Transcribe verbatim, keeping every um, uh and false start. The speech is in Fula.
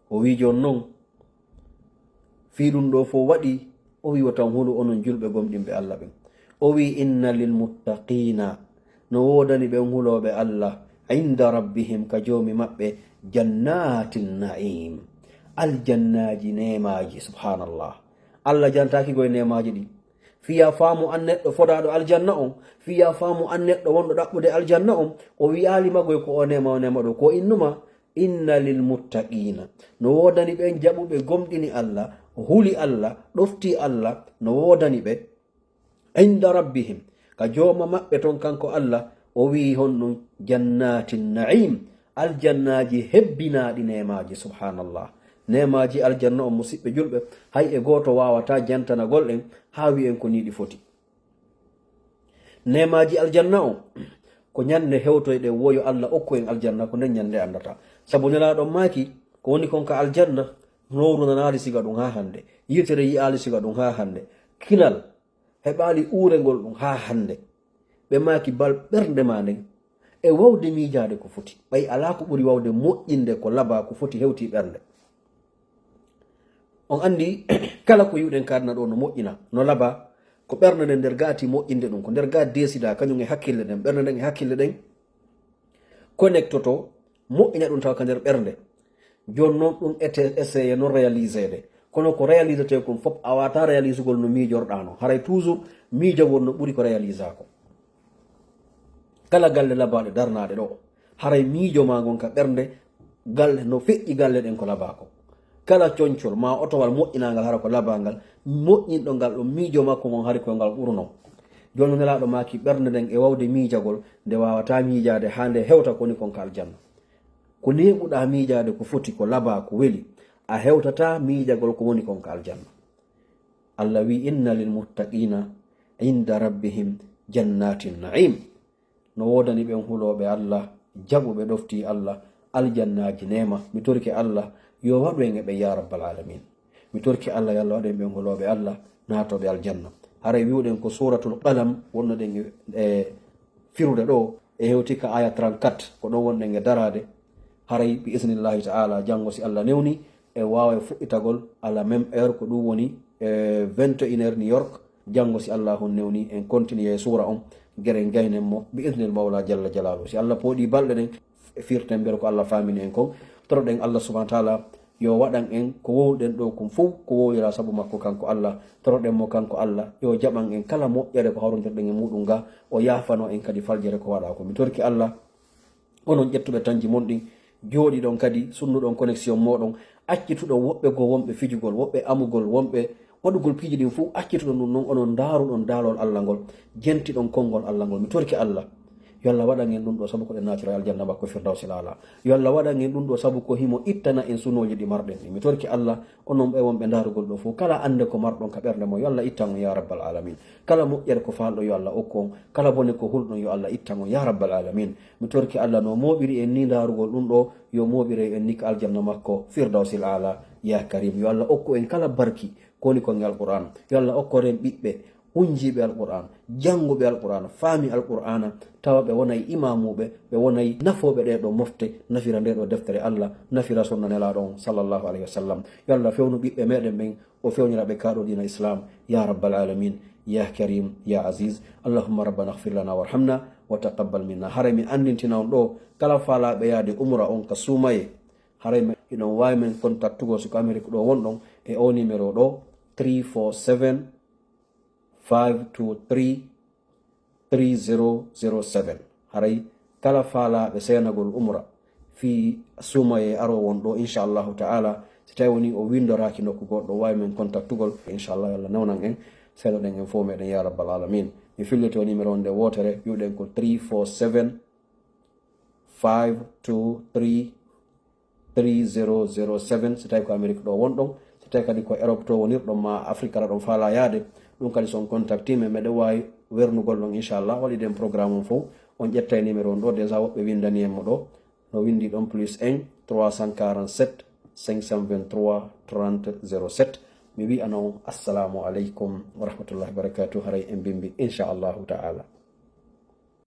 O wi'i, "Jooni non, fii ɗum ɗoo fof waɗi," o wi'i, "wota on hulu onon julɓe gomɗinɓe Alla ɓen." O wi'i, "Inna lil muttaqiina, no woodani ɓen hulooɓe Alla, inda rabbihim, ka Joomi maɓɓe, jannatin na'im, aljannaaji neemaaji." Subhanallah. Alla jantaaki goy neemaaji ɗin. Fiya faamu an neɗɗo fodaaɗo aljanna on, fiya faamu an neɗɗo wonɗo ɗaɓɓude aljanna on, o wi'aali ma goy ko o neema, o neema ɗo, ko innuma, "Inna lil muttaqiina." No woodani ɓen jaɓuɓe gomɗini Alla, huli Alla, ɗofti Alla, no woodani ɓe. Inda rabbihim, ka Jooma maɓɓe ton kanko Alla, o wi'i honɗum, jannatin na'im, aljannaaji hebbinaaɗi neemaaji, subhanallah. Neemaaji aljanna on, musiɓɓe julɓe, hay e gooto waawataa jantanagol ɗen haa wi'en ko nii ɗi foti. Neemaaji aljanna on, ko ñande hewtoyɗen wo yo Alla okku en aljanna, ko nden ñande anndata. Sabu Nelaaɗo on maaki, ko woni kon ka aljanna, nowru nanaali siga ɗum haa hannde, yitere yi'aali siga ɗum haa hannde, kinal heɓaali uurengol ɗum haa hannde. Ɓe maaki bal ɓernde maa nden e wawde miijaade ko foti. Ɓay alaa ko ɓuri wawde moƴƴinde ko labaa ko foti hewti ɓernde. On anndi, kala ko yi'uɗen ka aduna ɗoo no moƴƴina, no labaa, ko ɓernde nden nder gaati moƴƴinde ɗum, ko nder gaati deesida, kañum e hakkille ɗen, ɓernde nden e hakkille ɗen connectoto, moƴƴina ɗum tawa ka nder ɓernde. Jooni non ɗum ete-, essayé non réaliséde. Kono ko réalisete kon fof a waawataa réalisugol no miijorɗaa non. Haray toujours miijagol no ɓuri ko réalisa ko. Kala galle labaaɗe darnaaɗe ɗoo, haray miijo maa ngon ka ɓernde, galle no feƴƴi galle ɗen ko labaa ko. Kala concol maa otowal moƴƴinangal hara ko labaa ngal, moƴƴinɗo ngal ɗon miijo makko ngon hari ko ngal ɓurunoo. Jooni Nelaaɗo maaki ɓernde nden e wawde miijagol, nde waawataa miijaade haa nde hewta ko woni kon ka aljanna. Ko neeɓuɗaa miijaade ko foti, ko labaa, ko weli, a hewtataa miijagol ko woni kon ka aljanna. Alla wi'i, "Inna lil muttaqiina inda rabbihim jannatin na'im." No woodani ɓen hulooɓe Alla, jaɓuɓe ɗofti Alla, aljannaaji neema. Mi torike Alla yo waɗu en e ɓen, yaa rabbal aalamiin. Mi torike Alla yo Alla waɗu en ɓen hulooɓe Alla, naatooɓe aljanna. Haray wi'uɗen ko Suuratul Qalam wonnoɗen e, e firude ɗoo, e hewti ka aaya trente-quatre, ko ɗon wonɗen e daraade. Haray bi isnillahi ta'ala, janngo si Alla newni, e waawa e fuɗɗitagol à la même heure, ko ɗum woni e vingt et une heures New York. Janngo si Allahu newni, en continue e suura on, geren gaynen mo, bi idnil Mawla jalla jalaaluhu. Si Alla pooɗi balɗe ɗen, firten mbele ko Alla faamini en kon. Toroɗen Alla subhanahu wa ta'ala yo waɗan en ko wowluɗen ɗoo kun fow, ko wowlira sabu makko kanko Alla. Toroɗen mo kanko Alla, yo jaɓan en kala moƴƴere ko hawrondirɗen e muɗum ga, o yaafano en kadi faljere ko waɗa ko. Mi torki Alla, onon ƴettuɓe tanji mon ɗin, jooɗiɗon kadi, sunnuɗon connexion moɗon, accituɗon woɓɓe goo wonɓe fijugol, woɓɓe amugol, wonɓe waɗugol piiji ɗin fow, accituɗon ɗum non, onon ndaaruɗon daalol Alla ngol, jentiɗon konngol Alla ngol. Mi torike Alla, yo Alla waɗan en ɗum ɗoo sabu ko ɗen naatira e aljanna makko Firdawsil Aala. Yo Alla waɗan en ɗum ɗoo sabu ko himo ittana en sunooji ɗi marɗen ɗin. Mi torike Alla, onon ɓe wonɓe ndaarugol ɗoo fow, kala annde ko marɗon ka ɓernde mon, yo Alla ittan on, yaa rabbal aalamiin. Kala moƴƴere ko faalɗon, yo Alla okku on. Kala bone ko hulɗon, yo Alla ittan on, yaa rabbal aalamiin. Mi torike Alla no mooɓiri en ni ndaarugol ɗum ɗoo, yo mooɓire en ni ka aljanna makko Firdawsil Aala, yaa Kariim. Yo Alla okku en kala barki ko woni kon e Alqur'aan. Yo Alla okkor en ɓiɓɓe hunjiiɓe Alqur'aan, jannguɓe Alqur'aan, faami Alqur'aana, tawa ɓe wonay imaamuuɓe, ɓe wonay nafooɓe ɗee ɗoo mofte, nafira ndee ɗoo deftere Alla, nafira sunna Nelaaɗo on, sallallahu alayhi wa sallam. Yo Alla fewnu ɓiɓɓe meɗen ɓen, o fewnira ɓe kaa ɗoo diina Islaam, yaa rabbal aalamiin, yaa Kariim, yaa Aziiz. Allahumma rabbana ighfir lana warhamna wa taqabbal minna. Haray mi anndintina on ɗoo, kala faalaaɓe yaade umra on ka suumayee, haray mi, hiɗon waawi men kontaktugol si ko Amerik ɗoo wonɗon e oo numéro ɗoo, three four seven, five two three, three zero zero seven. Haray kala faalaaɓe seenagol umra fii suumayee aroowo on ɗoo, inchallahu ta'ala, si tawi woni o winndoraaki nokku goɗɗo, waawi men kontaktugol, inchallah, yo Alla newnan en, seenoɗen en fow meɗen, yaa rabbal aalamiin. Mi fillito numéro on nde wootere, wi'uɗen ko three four seven, five two three, three zero zero seven, si tawi ko Amerik ɗoo wonɗon, si tawi kadi ko Europe to wonirɗon ma Afrique aɗa ɗon faalaa yaade, ɗum kadi so on contacti men, meɗen waawi wernugol ɗon, inchallah, waɗiɗen programme on fow. On ƴettay numéro on ɗoo, déjà woɓɓe winndani en mo ɗoo, no winndi ɗon plus un trois cent quarante-sept cinq cent vingt-trois trente zéro sept. Mi wi'ana on assalamu aleykum wa rahmatullahi wa barakatuh, haray en mbimbi, inchallahu ta'ala.